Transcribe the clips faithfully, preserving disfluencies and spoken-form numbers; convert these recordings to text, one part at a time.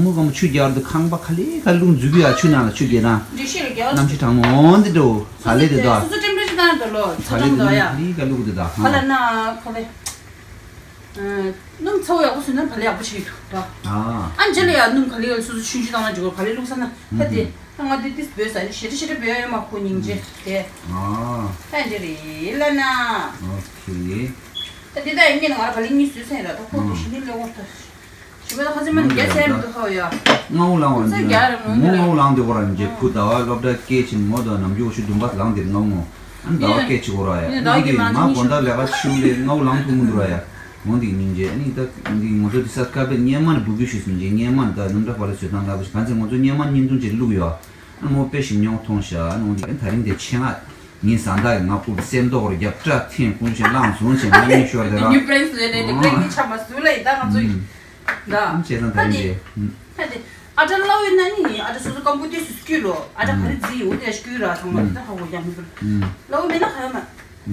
གྲང་མོ་གང་མོ་ཆུ་རྒྱག་དུས་ཁང་པ་ག་ལེ་ག་ལུག་འཛུལ་གི་ཡ། ཆུ་ནང་ལ་ཆུ་རྒྱག་དང་། འདི་ཤེས་རྒྱག་གནམ་གཤིས་གྲང་མོ་འོན་ཏེ་འགྲོ་ག་ལེ་དེ་དོ། སོ་སོ་ཊེམ་པ་རེ་ཅར་བཏང་དོ་ལོ། ག་ལེ་ཚོ་དེ་དོ་ཡ། ག་ལེ་ག་ལུག་དེ་དོ་ག་ཧ། ལ་ན་ག་ལེ། སྣུམ་ཚ་བོ་ཡག་པོ་བཟོས་ན་ག་ལེ་ཡག་པོ་བྱེད་ཀྱི་འདུག་དོ། ཨ། ཨ་འཇལ་ལ་ཡ་སྣུམ་ག་ལེ་ཡ་སོ་སོ་ཆུང་ཆུང་བཏང་ན་འཇུག་ག་ལེ་བླུགས་ས་ན་ཧ་དེ། ང་འདི་ཏིས་བོས་ས་ནི་ཞེ་དྲི་ཞེ་དྲི་བོས་ཡོད་མ་ཁོ་སྙིང་རྗེ་དེ། ཨ། ཨ་འཇལ་རེད་ལ་ན། ཨོ་ཁེ། ད་འདི་ད་ཡིན་ངེས་ང་ར་ག་ལེ་གཉིས་བཟོས་ས་ཡིན་ར། ད་ཁོ་འདི་ཞི་མི་ལེ་འོ་ད། ཞི་མི་ད་ཁ་ཚིག་མ་ནི་རྒྱ་ཆེ་མི་འདུག་ཧ་ཡ། ང་འུ་ལང་བ་ཁ་ཚིག་རྒྱ་རེ་མོ་མོ་ང་འུ་ལང་དེ་གོ་ར་འཇེ་ཕུ་ཟླ་བ་སློབ་གྲྭ་སྐད་ཆེན་མོ་དང་ནམ་རྒྱུན་འུ་ཆུ་དུམ་པ་ལང་དེ་ང་ངོ་ཨ་ནི་ཟླ་བ་སྐད་ཆེ་གོ་ར་ཡ། ང་འདི་མ་དགོང་དག་ལས་ཀ་ཆུ་ལས་ང་འུ་ལང་ཐུག་མི་འདུག་ར་ཡ། ངོ་འདི་སྙིང་རྗེ། ཨ་ནི་ད་འདི་ང་ཚོ་འདི་ས་ཀ་པེ་སྙན་མ་ནི་འབུ་གུ་ཞུས་སུ་འཇེ་སྙན་མ་ནི་ད་སྣུམ་ཁྲག་པ་ལ་བཟོས་སྟངས་ལ་ག་ཚོད་ང་ཚོ་སྙན་མ་བརྙན་ཐུང་ཅིག་བླུགས་ཡོད། མོ་དཔེ་ཞིམ་མྱོང་མཐོང་ཤག་ནོ་འདི་ད་རིང་དེ་ཆེད་མངགས་ངའི་བཟའ་ཟླ་ཡི་ང་ཕུར་སེམས་རྟོགས་རྒྱབ་སྐྲ་འཐེན་ཀུན་ཞིག་བླངས་བཟུང་བྱས་ང་གཉིས་ཤོར་དེ་ར། ནིའུ་པི་རེང་སི་ལས་ནས་ནི་པི་རེང་གི་ཆ་མ་བཟོས་ལ་ཡིན་ད་ང་ཚོ་ཡིན་ད། བྱས་ཙང་ད་རིང་དེ། ད་དེ་ཨ་ཏྲ་ལ་འོས་ན་ནི་ཨ་ཏྲ་སོ་སོ་ཀམ་པོ་དེ་སུ་སྐྱུ་ལོ་ཨ་ཏྲ་ག་རེ་རྫི་འོ་དེ་སྐྱུ་ར་ཚང་མ་དེ་ད་ཧ་གོ་ཡ་མི་བུར་ལ་འོས་མེད་ན་ཁ་ཡ་མ་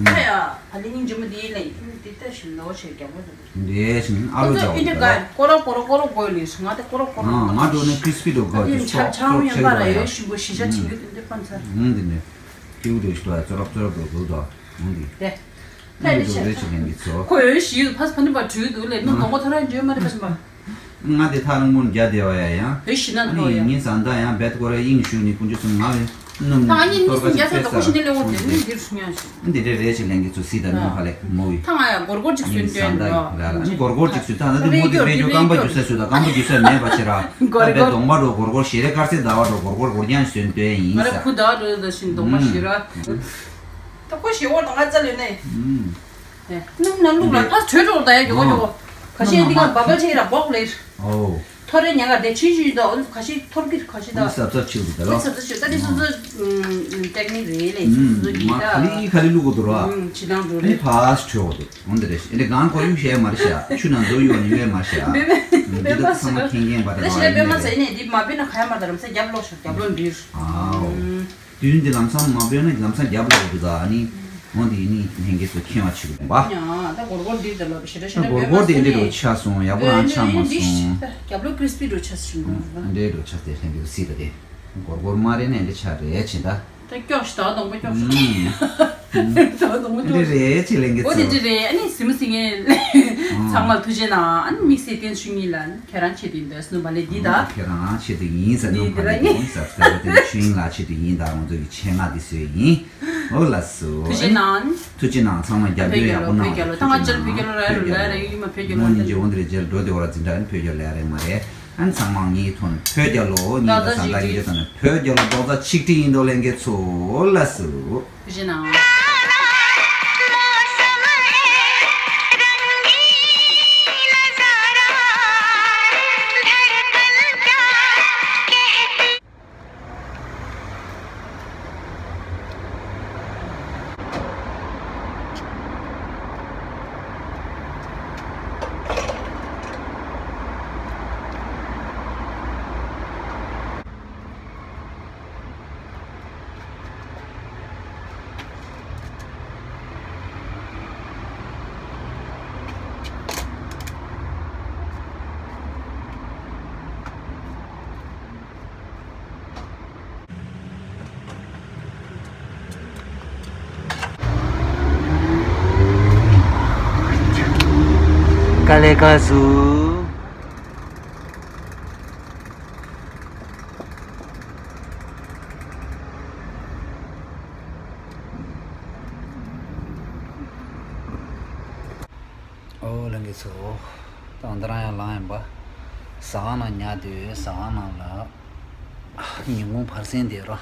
ཁ་ཡ་ཨ་ལི་སྙིང་རྗེ་མོ་དེ་ལ་ཡིན་དེ་ལྟ་ཞིག་ལོ་ཆེ་རྒྱ་མོ་དེ། འདྲེས་ཤིང་ཨ་ལོ་ཁོ་ཚོ་ཨིན་ཏེ་ཇག་ག་ཀོ་རོ་ཀོ་རོ་ཀོ་རོ་གོ་ལི་ང་ཏེ་ཀོ་རོ་ཀོ་རོ། ང་འགྲོ་ནས་ཁྲིས་པི་འགྲོ་དགའ་རྒྱུ་ཨ་ཆ་ཆ་ཡོང་པ་ར་ཡོད་ཞིག་གོ་ཞི་ཆ་ཆིང་གི་དེ་འདྲ་པན་ཚར། ཨང་འདི་ནས་ཁྱེའུ་འགྲོ་ཞིག་འགྲོ་ཡ་ཙོ་རོག་ཙོ་རོག་འགྲོ་འགྲོ་དོ་ཨང་འདི། དེ། ཨ་ལོ་འགྲོ་རེ་ཆེ་ལེན་གི་ཚོ། ཁོ་ཡོད་ཞིག་ཕ་ཕ་ནི་པ་བྲུས་འདུག་ལས་ནུ་ནོ་མོ་ཐོ་ར་འཇོས་མ་རེད་པ་ཞིམ་པ། ང་དེ་ཐག་རིང་པོ་ནས་རྒྱ་བསྡད་པ་ཡ་ཡང་། བོད་ཞི་ན་ཨ་ནི་ཐོ་ཡ། ངའི་བཟའ་ཟླ་ཡང་བེད་ཀོ་ར་དབྱིངས་ཞུགས་ནས་ཀུན་སྤྱོད་ཚོ་ང་ལས་སྣུམ་ད་ཨ་ནི་གཏོར་ཁ་ནི་ཅིག་སུ་རྒྱ་ས་ད་ཁོ་ཞི་ནས་སླེ་བོ་དེ་ནི་འདིར་སུ་ཉག་ཞིག་འདི་འདྲའི་རེད་ཅིག་ལེན་གི་ཚོ་སི་ད་ནི་ཧ་ལས་མོ་བི། ད་ང་ཡ་སྒོར་སྒོར་ཅིག་ཨ་ནི་སུན་བཟའ་ཟླ་ཡི་ལ་ལ་ཨ་ནི་སྒོར་སྒོར་ཅིག་སུ་ད་ད་དུ་མོ་དེ་བེད་རྒྱུ་རྐང་པ་རྒྱུ་ས་སུ་ད་རྐང་པ་རྒྱུ་ས་མེད་པ་ཆེ་ར། ད་བེད་གདོང་པ་འགྲོ་སྒོར་སྒོར་ཞེ་རེ་དཀར་སེ་ཟླ་བ་འགྲོ་སྒོར་སྒོར་སྒོར་རྒྱང་སུན་བཏོན་ཡིན་ང་ལ་ས། ཁུ་ད་འགྲོ་ད་ཞིན་གདོང་པ་ཞི་ར། ད་ཁོ་ཞི་འོ་ད་ང་རྩ་ལོས་ནས། སྣུམ་ནང་བླུགས་ལ་ད་བྲོས་འགྲོ་ད་ཡ་གྱོ་གྱོ། ཁ་ཤས་འདི་ག་བ་བ་ཆེ་ར་སྦོག་ལེར། ཨོ། ཐོ་རེ་ཉག་ག་དེ་ཆི་ཆི་ད་ཨོ་ཁ་ཤས་ཐོར་གིར་ཁ་ཤས་ད། ཨོ་སབ་སབ་ཆི་རུ་ད་རོ། སབ་སབ་ཆི་ད་དེ་སོ་སོ་ཏེག་ནིག་རེད་ལེ་སོ་སོ་གི་ད། ཁ་ལི་ཁ་ལི་བླུག་གོ་དུ་རོ། ཆི་དང་འགྲོ་ཨ་ནི་རེད། ཕ་སི་ཆོ་དུ་འོན་ཏེ་རེ་ཨེ་འདི་གང་གོ་ཡུ་ཤེ་མ་རེ་ཤ་ཆུ་ནང་འདུ་ཡོ་ནི་ཡོ་མ་ཤ། འདི་ད་ཚང་མ་ཁེང་ཁེང་བ་ད་རོ་ཨ་ནི་རེད། ནི་དེ་མ་བྱས་ནས་འདི་མ་བེ་ན་ཁ་ཡ་མ་ད་རམ་ས་རྒྱབ་ལོག་ཤོག་རྒྱབ་ལོག་འདིར། ཨའོ། དུས་འདི་ལམ་སང་མ་བོས་ན་ལམ་སང་རྒྱབ་ལོག་འདུག་ག་ཨ་ནི། འོ་འདི་ནི་ལྷན་རྒྱས་ཚོ་མཁྱེན་པ་ཆེ་རུ་གཏོང་བ། ཡང་ད་སྒོར་སྒོར་འདི་ད་ལོ་ཞེ་དྲག་ཞེ་དྲག་སྒོར་སྒོར་འདི་འདི་རུ་ཆགས་སོང་ཡག་པོ་རང་ཆགས་མ་སོང་། རྒྱབ་ལོག་ཀྲིས་པི་རུ་ཆགས་སོང་། འདི་རུ་ཆགས་ཏེ་ལྷན་རྒྱས་སི་ད་དེ། སྒོར་སྒོར་མ་རེད་ནས་འདི་ཆགས་རེད་ཆེ་ད། ད་སྐྱོགས་ཤི་ད་གདོང་པ་སྐྱོགས་ཤི། ད་གདོང་པ་སྐྱོགས་ཤི། འདི་རེད་ཆེ་ལྷན་རྒྱས་ཚོ། འོ་དེ་འདི་རེད་ཨ་ནི་སི་མ་སི་ངས་ཚང་མ་ལ་ཐུགས་རྗེ་གནང་ཨ་ནི་དམིགས་བསལ་བརྟན་ཆོས་ཉིད་ལ། ཁྱེད་རང་ཆེད་དུ་ཡིན་འདོད་སྣུམ་པ་ལས་འདི་ད། ཁྱེད་རང་ཆེད་དུ་ཡིན་ཟེར་ནོ་འདི་ཕ་ལས་ཡིན་ཟབ་ཟབ་དེ་ཆོས་དབྱིངས་ལགས་ཆེད་དུ་ཡིན་ད་ང་ཚོ་གི་ཆེད་མངགས་འདི་བཟོས་ཡིན། འོ་ལགས་སོ། ཐུགས་རྗེ་གནང་། ཐུགས་རྗེ་གནང་ཚང་མ་རྒྱབ་སྐྱོར་ཡག་པོ་གནང་བ་ཐུགས་རྗེ་གནང་། བོད་རྒྱལ་ལོ་ད་ང་ཅར་བོད་རྒྱལ་ལོ་ར་རུ་ལ་ར་ཡུལ་མ་བོད་རྒྱལ་ལོ་ངོ་ཉིན་རྗེ་འོ་འདི་རེ་རྗེར་འགྲོ་དེ་བ་ར་འཛིན་གྲྭ་ནི་བོད་རྒྱལ་ལོ་ཡ་རེ་མ་རེད། ཨན་ཚང་མ་ངའི་ཐོག་ནས་བོད་རྒྱལ་ལོ་ངའི་ད་ད་ས་ད་ངའི་ཐོག་ནས་བོད་རྒྱལ་ལོ་རྡོག་རྩ་ཆིག་སྒྲིལ་ཡིན་འདུག་ལྷན་རྒྱས་ཚོ་ལགས་སོ། ཐུགས་རྗེ་གནང་། དཀའ་ལས་ཁག་སུ། ཨོ་ལྷན་རྒྱས་ཚོ། ད་འདི་རང་ཡང་ལངས་ཡིན་པ། ཟ་ཁང་ནང་ཉལ་དུས་ཟ་ཁང་ནང་ལ་ཉིན་གུང་བར་གསེང་དེ་ར།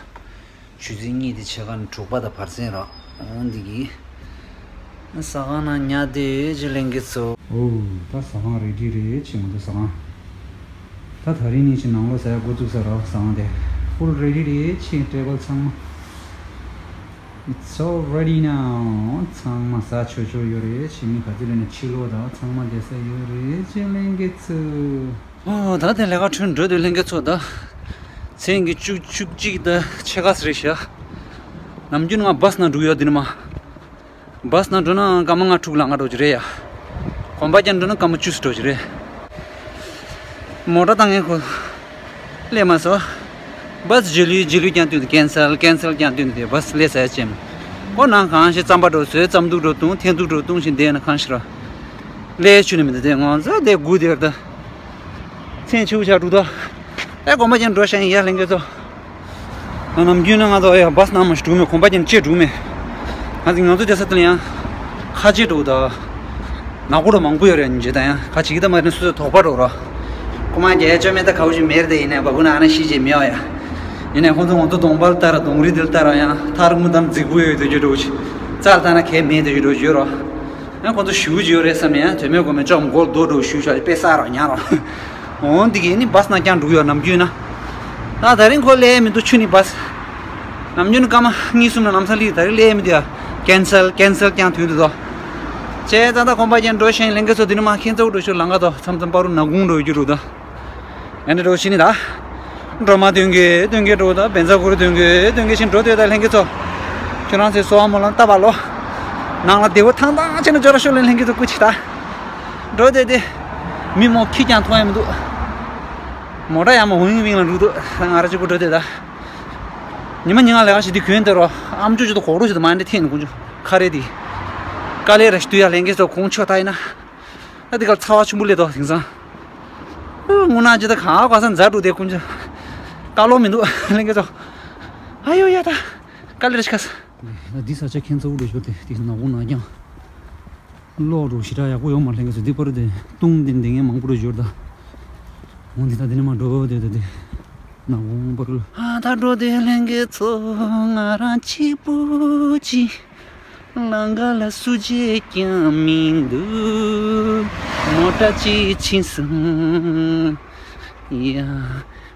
ཆུ་ཚོད་གཉིས་དེ་ཕྱེད་ཀ་ནས་དྲུག་པ་དང་བར་གསེང་ར། འོང་འདི་གི་ཟ་ཁང་ནང་ཉལ་དུས་ཅི་ལྷན་རྒྱས་ཚོ། ཨོ་ད་ཟ་ཁང་རེ་ཌི་རེད་ཆེ་མོ་ད་ཟ་ཁང་། ད་ད་རིང་ནས་ཅི་ནང་ལོགས་ཟ་ཡ་འགོ་བཙུགས་ས་ར་ཟ་ཁང་དེ། ཧྥུལ་རེ་ཌི་རེད་ཆེ་ཊེ་བལ་ཚང་མ། It's all ready now. ཚང་མ་ཟ་ཆོག་ཆོག་ཡོད་རེད། ཕྱི་མི་ག་ཚོད་ལས་ནས་ཕྱི་ལོགས་དང་ཚང་མ་བསྡད་ས་ཡོད་རེད་ཅེས་ལྷན་རྒྱས་ཚོ། ཨོ་ད་དེ་ལས་ཀ་ཁྲོན་འགྲོ་དུས་ལྷན་རྒྱས་ཚོ་ད། མཚན་གྱི་བཅུ་བཅུ་གཅིག་ད་ཕྱེད་ཀ་ཙམ་རེད་ཤག་ནམ་རྒྱུན་ང་བཱས་ནང་འགྲོ་གི་ཡོད་དེ་ནི་མ། བཱས་ནང་འགྲོ་ན་སྐར་མ་ལྔ་དྲུག་ལ་ང་འགྲོ་གི་རེད་ཡ། གོམ་པ་རྒྱག་འགྲོ་ན་སྐར་མ་བཅུ་ཙམ་འགྲོ་གི་རེད། མོ་ཊ་བཏང་མཁན་ཁོ་སླེབས་མ་སོང་། བཱས་རྗེས་ལུས་རྗེས་ལུས་རྐྱང་བསྟུན་ཏེ་ཀན་སལ་ཀན་སལ་རྐྱང་བསྟུན་ཏེ་བཱས་སླེབས་ཚར་ཅེམ། ཁོ་ནང་གང་ཞིག་རྩམ་པ་འགྲོ་བཟོས་རྩམ་དུག་འགྲོ་བཏུང་ཐན་དུག་འགྲོ་བཏུང་ཞིག་འདས་ན་གང་ཞིག་ར། སླེབས་ཆུ་ནི་མི་འདུག་དེ་ང་ཚོ་དེ་སྒུག་དེར་ད། མཚན་ཆུ་བྱ་དྲུག་ད། ད་གོམ་པ་ཅན་འགྲོ་ཤ་ཡིན་ཡ་ལྷན་རྒྱས་ཚོ། ང་ནམ་རྒྱུན་ན་ང་ཚོ་ཡ་བཱས་ནང་མ་ཞིག་འགྲོ་མེད་གོམ་པ་ཅན་ཅེ་འགྲོ་མེད། ང་ཚོ་ང་ཚོ་དེ་ས་དེ་ལ་ཡང་ཁ་ཆེ་འགྲོ་ད། ནག་པོ་ར་མང་པོ་ཡོད་རེད་ཉིན་རྗེ་ད་ཡང་ཁ་ཆེ་གི་ད་མ་རེད་སུ་ཚོ་དོགས་པ་འགྲོ་ར། ཁོ་མ་རྒྱལ་ཡ་ཅོ་མེད་ད་ཁའུ་ཞིག་མེར་དེ་ཡིན་ནས་བ་བུ་ན་ཨ་ན་ཤི་ཅེ་མེ་བ་ཡ། ཡིན་ནས་ཁོང་ཚོ་ང་ཚོ་གདོང་པར་ལྟ་ར་གདོང་རི་དེ་ལྟ་ར་ཡང་ཐར་མུ་དམ་རྫིག་པོ་ཡོད་དེ་ཅོ་འགྲོ་ཅི། རྩ་ལ་ལྟ་ན་ཁའི་མེད་དེ་ཅོ་འགྲོ་ཅི་ཡོད་ར། ཡང་ཁོང་ཚོ་ཞུ་གི་ཡོད་རེད་བསམ་ཡང་དོན་མེད་དགོས་མེད་ཅོག་མགོ་རྡོ་འགྲོ་ཞུ་ཤག་དཔེ་ས་ར་ཉ་ར། འོང་འདི་གི་ནི་བཱས་ནང་རྐྱང་འགྲོ་གི་ཡོད་ནམ་རྒྱུན་ན། ད་ད་རིང་ཁོ་སླེབས་མི་འདུག་ཆུ་ནི་བས། ནམ་རྒྱུན་སྐར་མ་གཉིས་གསུམ་ལ་ལམ་སང་སླེབས། ད་རིང་སླེབས་མི་འདུག་ཡ། ཀན་སལ་ཀན་སལ་ཀྱང་དུས་འདུག་དོ། བྱས་ཙང་ད་གོམ་པ་རྒྱག་འགྲོ་ཤེས། ལྷན་རྒྱས་ཚོ་འདི་ནས་མར་ཁྱེད་ཚོ་འགྲོ་ཤོག་ལམ་ཁ་དོ། མཚམས་མཚམས་པ་རུ་ནག་ཁུང་འགྲོ་རྒྱུ་རུ་དོ། ཨ་ནི་འགྲོ་ཤེས་ནི་ད། སྒྲོལ་མ་སྟོན་གྱི་སྟོན་གྱི་འགྲོ་ད། བཛྲ་གུ་རུ་སྟོན་གྱི་སྟོན་གྱི་ཕྱིན་འགྲོ་དེ་ད། ལྷན་རྒྱས་ཚོ། ཁྱོད་རང་ཚོའི་སོ་བ་མོ་ལ་ལྟ་བ་ལོ། ནང་ལ་བདེ་བོ་ཐང་ཐང་བྱས་ནས་འབྱོར་ཤོག་ལེ། ལྷན་རྒྱས་ཚོ་སྐུ་མཁྱེན་ད། འགྲོ་དེ་དེ། མི་མོ་ཁྱི་ཀྱང་མཐོང་ཡ་མི་འདུག་མོ་ཊ་ཡང་མོ་ཝིང་ཝིང་ལ་འགྲོ་འདུག་ང་རང་གཅིག་པུ་འགྲོ་དེ་ད། ཉི་མ་ཉིན་ལ་ལས་ཀ་བྱེད་དུས་གྱོན་དེ་རོ། ཨམ་ཅོག་ཅིག་ཏུ་གོག་རོ་ཞིག་ཏུ་མ་འདྲེ་འཐེན་ནས་ཀུན་ཅོ་ཁ་རེ་དེ། དཀའ་ལས་ར་ཞིག་འདུག་ཡ། ལྷན་རྒྱས་ཚོ་གོང་ཆོད་ད་ཡིན་ན། ད་འདི་གར་ཚ་བ་ཆེན་པོ་སླེབས་འདུག་དེང་སང་། དངོས་གནས་ཇི་ལྟར་གང་ག་སང་འཛའ་འགྲོ་དེ་ཀུན་ཅོ། དཀའ་ལོ་མི་འདུག་ལྷན་རྒྱས་ཚོ། ཨ་ཡོ་ཡ་ད། དཀའ་ལས་ར་ཞིག་ཁ་ས། ད་འདི་ས་ཆ་ཁྱེད་ཚོ་འུ་འགྲོ་ཞོར་དེ་དེ་ནག་ཁུང་ནག་རྐྱང་། གློག་འགྲོ་ཞེ་དྲག་ཡག་པོ་ཡོད་མ་རེད། ལྷན་རྒྱས་ཚོ་འདི་པར་དེ་བཏུང་དེ་འདི་ངས་མང་པོ་འགྲོ་ཞོར་ད། འོ་འདི་ད་འདི་ནས་མ་འགྲོ་དེ་ད་དེ། ནག་ཁུང་པར། ཨ་ད་འགྲོ་དེ་ལྷན་རྒྱས་ཚོ། ང་རང་གཅིག་པུ་ཅིག་ལམ་ཁ་ལ་སུ་གཅིག་ཀྱང་མི་འདུག་མོ་ཊ་གཅིག་ཕྱིན་སོང་ཡ།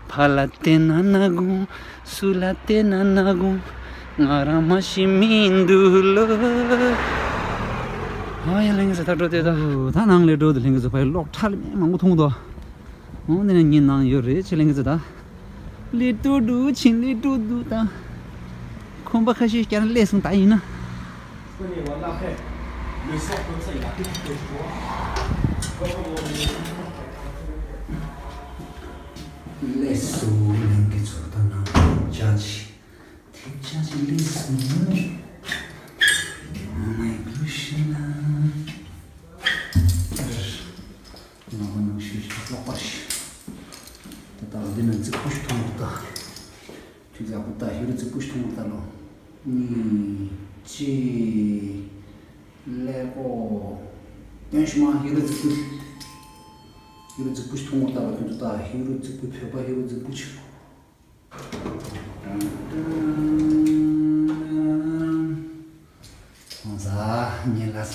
ཕར་ལ་བལྟས་ན་ནག་ཁུང་། ཚུར་ལ་བལྟས་ན་ནག་ཁུང་། ང་རང་མ་ཤི་མི་འདུག་ལོ། ཨ་ཡ་ལྷན་རྒྱས་ཚོ་ད་འགྲོ་དེ་ད། ཨོ་ད་ནང་ལ་འགྲོ་དེ་ལྷན་རྒྱས་ཚོ་ཕ་ཡི་གློག་ཁྲ་ལ་མེ་མང་པོ་མཐོང་འདུག་འོ་འདི་ནས་ཉིན་ནང་ཡོད་རེད་ཆེ་ལྷན་རྒྱས་ཚོ་ད། ལི་ཏུ་ཏུ་ཆིན་ལི་ཏུ་ཏུ་ད། ཁོམ་པ་ཁ་ཤས་བསྐྱར་སླེབས་སོང་ད་ཡིན་ན། སླེབས་སོང་ལྷན་རྒྱས་ཚོ་ད་ནང་ཅག་ཅིག་ཐེབས་ཆག་ཅིག་སླེབས་སོང་། ཨ་མའི་བུ་ཤི་ན། ང་ནང་ཤུལ་ཤུལ་ལོག་པ་ཞིག་ད་ལྟ་འདི་ན་རྫིག་པོ་ཞིག་མཐོང་གི་འདུག་ད། ཁྱོད་ཚོ་ཡག་པོ་ལྟ། ཧེ་རོ་རྫིག་པོ་ཞིག་མཐོང་གི་འདུག་ད་ལོ། གཉིས། གཅིག་ཀླད་ཀོར། སྟོན་ཤུགས་མ། ཧེ་རོ་རྫིག་པོ། ཧེ་རོ་རྫིག་པོ་ཞིག་མཐོང་གི་འདུག་ད་ལོ། ཁྱོད་ཚོ་ལྟ། ཧེ་རོ་རྫིག་པོ། བོད་པ་ཧེ་རོ་རྫིག་པོ་ཞིག་ཁོང་ཚ་ཉེ་ལ་ས་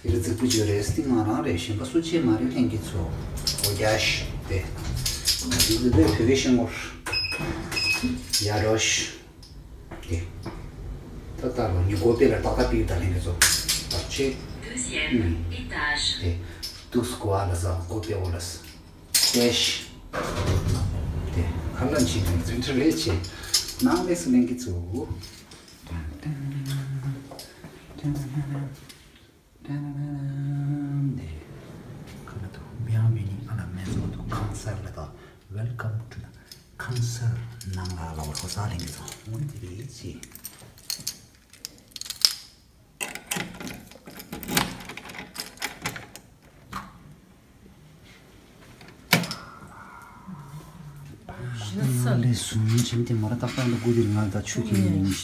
ཡུལ་རྫིག་པོ་བརྗོད་རེད། སྟེང་མ་རང་རེད། གཞན་པ་སུ་ཆེ་མ་རེད། ལྷན་རྒྱས་ཚོ་སྒོ་རྒྱག་ཤི་དེ་ཡུལ་དེ་བོད་པའི་ཤིང་སྒོར་ཡ་རོ་ཤི་དེ་ད་ལྟ་རོ་ཉི་གོ་པེ་ལ་ཏག་ཏག་པི་ད་ལྷན་རྒྱས་ཚོ་བར་ཆད་ནི་དེ་དུས་སྒོ་ཨ་ལ་ས་གོ་པེ་འོ་ལ་ས། ཏེ་ཤི། དེ་ཁ་ལ་ཕྱིན་ནས་ཙུན་ཁྲི་རེ་ཆེ། ནང་ལས་སུ་ལེན་གི་ཚུ། དེ་ཁ་ལ་དུ་མིའང་མི་ནི་ཨ་ལ་མེ་ཚོ་དུ་ཁང་སར་ལ་དུ་Welcome to the concert ནང་ལ་ལ་བ་ཁོ་ས་ལེན་གི་ཚུ། འོན་ཏེ་རེ་ཆེ། ལས་སུ་ཉིན་ཆེན་དེ་མ་ར་ཏག་ཏག་འདུག་དགུ་དེ་ང་ད་ཆུ་ཁྱེར་ནས་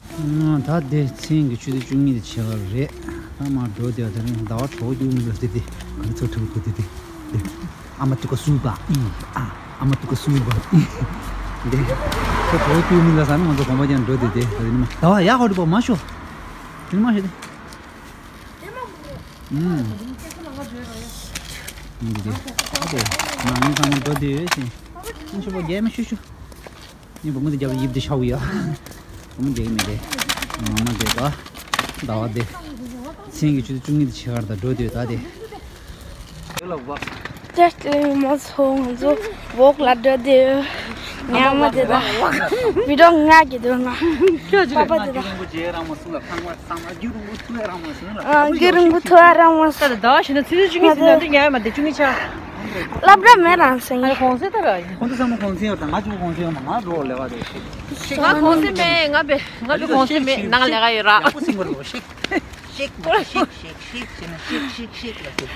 ད་དེ་མཚན་གྱི་ཆུ་ཚོད་བཅུ་གཉིས་དེ་བྱས་པ་རེད། ད་མ་འགྲོ་དེ་དེ་རིང་ཟླ་བ་གྲོགས་རྒྱུག་མི་འདུག་དེ་དེ་ག་ཚོད་ཐུག་གོ་དེ་དེ་དེ་ཨ་མ་ཏུ་ཀ་སུ་བ་ཨི་ཨ་ཨ་མ་ཏུ་ཀ་སུ་བ་ཨི་དེ་ཁོ་གྲོགས་རྒྱུག་མི་འདུག་ས་ན་ང་ཚོ་གོམ་པ་ཅན་འགྲོ་དེ་དེ་ད་དེ་ནི་མ་ཟླ་བ་ཡག་ཧོ་དུ་པ་མ་ཤོ་དེ་ནི་མ་ཤོ་དེ། ཨུམ། འདི་དེ། ཨ་དེ། ང་ངའི་ཚང་མ་འགྲོ་དུས་ཤིང་། ཨ་ཤོ་པོ་རྒྱལ་མི་ཤུ་ཤུ། ངའི་བུ་མོ་དེ་རྒྱབ་ཡིབ་དེ་ཤའུ་ཡ། བུ་མོ་རྒྱལ་མི་དེ། མ་མ་དེ་ག་ཟླ་བ་དེ། མཚན་གྱི་ཆུ་ཚོད་བཅུ་གཉིས་དེ་ཕྱེད་ཀར་དང་འགྲོ་དུས་ད་དེ། ཅེས་ལས་མ་སོང་ང་ཚོ་བོག་ལ་འགྲོ་དེ། ཉལ་མ་དེ་དང་། མི་འགྲོ་ང་གི་དོན་ང་། པ་པ་དེ་དང་། ཨ་རྒྱུ་རིང་པོ་ཐུ་ཨ་རང་མ་སོང་། ད་ཟླ་བ་ཞེ་ན་ཚེས་བཅུ་གཉིས་ཟིན་ན་འདི་ཉལ་མ་དེ་བཅུ་གཉིས་ཆ། སློབ་གྲྭ་མེད་རང་སེང་། ཨ་གོང་ཚད་ད་ར། ཁོང་ཚོ་ཚང་མ་གོང་ཚད་ཡོད་ད། ང་གཅིག་པུ་གོང་ཚད་ཡོད་མ། ང་འགྲོ་ལས་ཀ་རེད་ཤིག་ང་གོང་ཚད་མེད། ང་བེ་ང་བེ་གོང་ཚད་མེད། ནང་ལས་ཀ་ཡོད་ར། ཡག་པོ་སེམས་པ་རོ་ཤིག་ཤིག་ཤིག་ཤིག་ཤིག་ཤིག་ཤིག་ཤིག་ཤིག་ཤིག་ལ་ཤིག་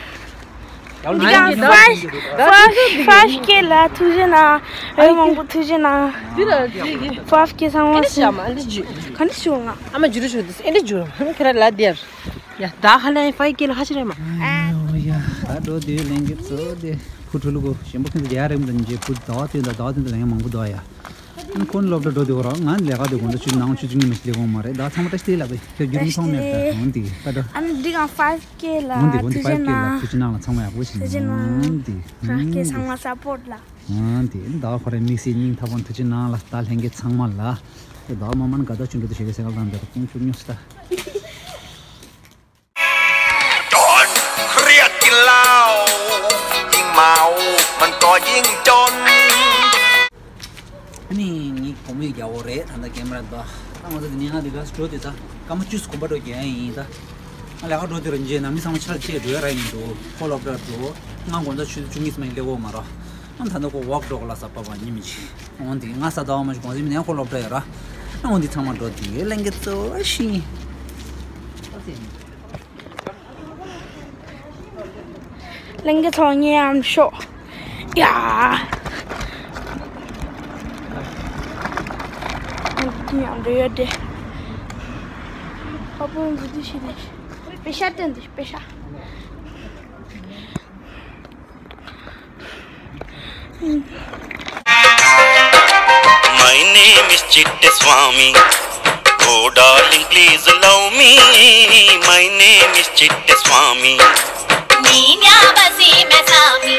ཡང་ལ་འདི་ཡིན་གྱི་འདུག་ད་འདི་འདི་འདི་ཕའིབ་ཕའིབ་ཀེ་ལ་ཐུགས་རྗེ་གནང་། ཨ་ཡི་མང་པོ་ཐུགས་རྗེ་གནང་། འདི་ལ་འདི་འདི་ཕའིབ་ཀེ་ཚང་མ་ཨེ་འདི་ཤ་མ་འདི་ཇུ་ག་འདི་ཤུ་ང་ཨ་མ་ཇུ་རུ་ཤུ་འདི་ཨེ་འདི་ཇུ་རུ་ཁྱེད་ར་ལ་དེར་ཡ་ད་ཧ་ལས་ཕའིབ་ཀེ་ལ་ཧ་ཅི་རེད་མ། ཨ་ཡོ་ཡ་ད་འགྲོ་དུས་ལེན་གི་ཚོ་དེ་ཕུ་ཁྲུ་ལུ་གོ་ཞིམ་པོ་ཁྱེད་ཚོ་རྒྱ་རིམ་དུ་འཇེ་ཕུ་ཟླ་བ་དུས་ད་ཟླ་བ་དུས་ད་ལེན་མང་པོ་འདུག་ཡ། ཁོང་སློབ་གྲྭ་འགྲོ་དུས་ཁོ་རང་ང་ལས་ཀ་དུས་དགོང་དག་ཆུ་ནང་ཆུ་ཚོད་གཉིས་མ་ཞིག་ལས་དགོངས་མ་རེད། ད་ཚང་མ་བཀྲ་ཤིས་བདེ་ལེགས་ལབ་པས་ཁྱོད་རྒྱུན་རིང་ཐོག་མེད་ད་འོན་ཏེ་ད་འགྲོ། ཨ་ནི་འདི་གང་ཕའིབ་ཀེ་ལ་འོན་ཏེ་འོན་ཏེ་ཐུགས་རྗེ་ཕའིབ་ཀེ་ལ་གནང་། ཐུགས་རྗེ་གནང་ལ་ཚང་མ་ཡག་པོ་བྱེད་ཐུགས་རྗེ་གནང་། འོན་ཏེ་ཕའིབ་ཀེ་ཚང་མ་སཔོར་ལ། ཨང་དེ་ཟླ་བ་ཁོ་རའི་དམིགས་བསལ་སྙིང་ཐག་པ་ཐུགས་རྗེ་གནང་ལ། ད་ལྷན་རྒྱས་ཚང་མ་ལ་དེ་ཟླ་བ་མ་མན་དགའ་ཐག་ཆོད་འགྲོ་དུ་ཞེ་གི་སེ་ག་ལ་དང་དེ་ར་ཁོང་ཆུ་ཉོས་སི་ད། Don't เครียดกินเหล้า ยิ่งเมา มันก็ยิ่งจน ཨ་ནི་ངའི་བུ་མོ་རྒྱལ་པོ་རེད། ད་ལྟ་ཀེམ་ར་འདུག་ད་ང་ཚོ་འདི་ནས་ང་འདི་ག་འགྲོ་དེ་ད་སྐར་མ་བཅུ་གོམ་པ་འགྲོ་རྒྱུ་ཡིན། ད་ང་ལས་ཀ་འགྲོ་དེ་ར་འཇེ་ན་མི་ཚང་མ་ཆ་ལ་ཆེ་འགྲོ་ཡ་ར་ཡིན་འདུག་ཁོ་སློབ་གྲྭར་འགྲོ། ང་དགོང་དག་ཆུ་ཚོད་བཅུ་གཉིས་སུ་མ་ཡིན་སླེབས་འོ་མ་ར། ཨ་ད་ལྟ་ཁོ་ཝོག་འགྲོ་ག་ལ་ས་པ་བ་ཉི་མི་ཆེ་འོང་དེ་ང་ས་ཟླ་བ་མ་ཞིག་གོང་ཟིན་མི་ནས་ཁོ་སློབ་གྲྭ་ཡོད་ར། ཨ་འོང་དེ་ཚང་མ་འགྲོ་དེ་ལེན་གི་ཙོ་ཤི། ལེན་གི་ཚོ་ཉེ་ཡམ་ཤོ། ཡ། ཉེ་ཡམ་འདྲ་ཡོད་དེ། ཨ་པོ་འདི་དུ་ཤི་ནས། པེ་ཤ་སྟོན་དུ་པེ་ཤ། My name is Chitte Swami. Oh darling, please allow me. My name is Chitte Swami. ནི་ཉ་བ་སི་མེ་ས་མི།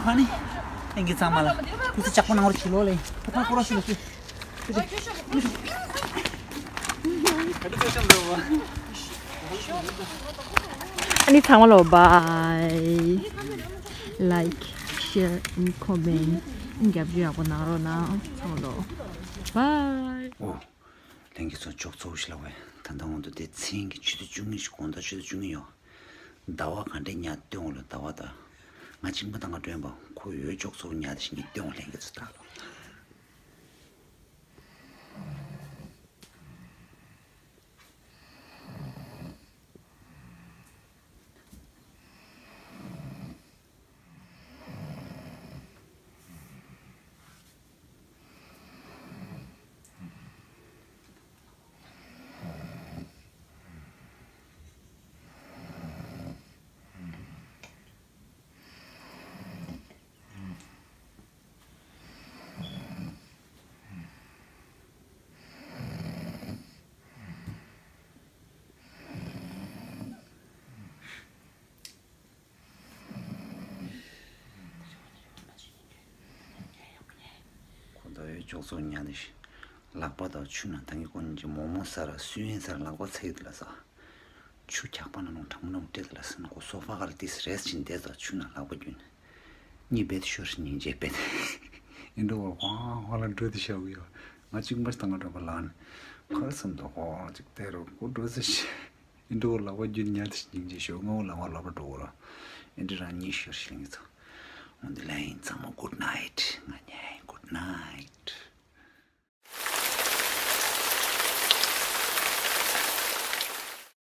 ཨ་ནི། ཨེང་གི་ཚང་མ་ལ། ཁུ་ཚུར་ལྕགས་པོ་ནང་རུ་ཆུ་ལོག་ལེ། ཁོ་ཐང་ཁོ་ར་ཤི་ལ་ཤི། ཨ་ནི་ཚང་མ་ལོ་bye. Like, share and comment. རྒྱབ་སྐྱོར་ཡག་པོ་གནང་རོགས་གནང་། ཚང་མ་ལོ་bye. ཨོ། ལྷན་རྒྱས་ཚོ་ཅོག་ཙེ་ཞིག་ལ་བས། ད་ལྟ་འོང་དུ་དེ་མཚན་གྱི་ཆུ་ཚོད་བཅུ་གཉིས་ཤིག་དགོང་དག་ཆུ་ཚོད་བཅུ་གཉིས་ཡོད། ཟླ་བ་ག་འདྲས་ཉལ་སྟོན་འོ་ལ་ཟླ་བ་ད། ང་གཅིག་པ་ད་ང་སྒྲོན་པ་ཁོ་ཡོད་ཅོག་ཙེ་ཉལ་དེ་ཞིག་ངས་སྟོན་འོ་ལྷན་རྒྱས་ཚོ་ད་ལོ། ཁོ་ད་ཡོད་ཅོག་ཙེ་ཉལ་ནས་ལག་པ་དང་ཆུ་ནང་ད་གིན་ཁོ་གཉིས་ཀྱི་མོག་མོག་ཟ་ར་སུན་ཡན་ཟ་ར་ལག་པ་ཚ་གི་འདུག་ལ་ཟ། ཆུ་འཁྱག་པ་ནང་ལོང་ཁྲམ་ལོང་སྤྲད་དེ་ལ་སེམས་ཁོ་སོ་ཕ་ག་ལ་ཏིས་རེས་ཕྱིན་བསྡད་ཙང་ཆུ་ནང་ལག་པ་རྒྱུན། གཉིད་བེད་ཤོར་སྙིང་རྗེ་བེད། ཨིན་འགྲོ་བ་ཧོ་ཧོ་ལ་འགྲོ་དེ་ཤའུ་ཡོ། ང་གཅིག་མ་ཞིག་ད་ང་འགྲོ་བ་ལ་ནི། ཁར་སེམས་དོ་ཧོ་གཅིག་བལྟས་རོགས་ཁོ་འགྲོ་ཟེར་ཤི། ཨིན་འགྲོ་བ་ལག་པ་རྒྱུན་ཉལ་དེ་སྙིང་རྗེ་ཤོ་ང་བོ་ལ་ང་ལག་པ་འགྲོ་བ་ར། ཨིན་འགྲོ་རང་གཉིད་ཤོར་ཤི་ལ་ངི་ཚོ། འོན་ཏེ་ལ་ཡིན་ཚང་མ་good night ང་ཉལ་good night།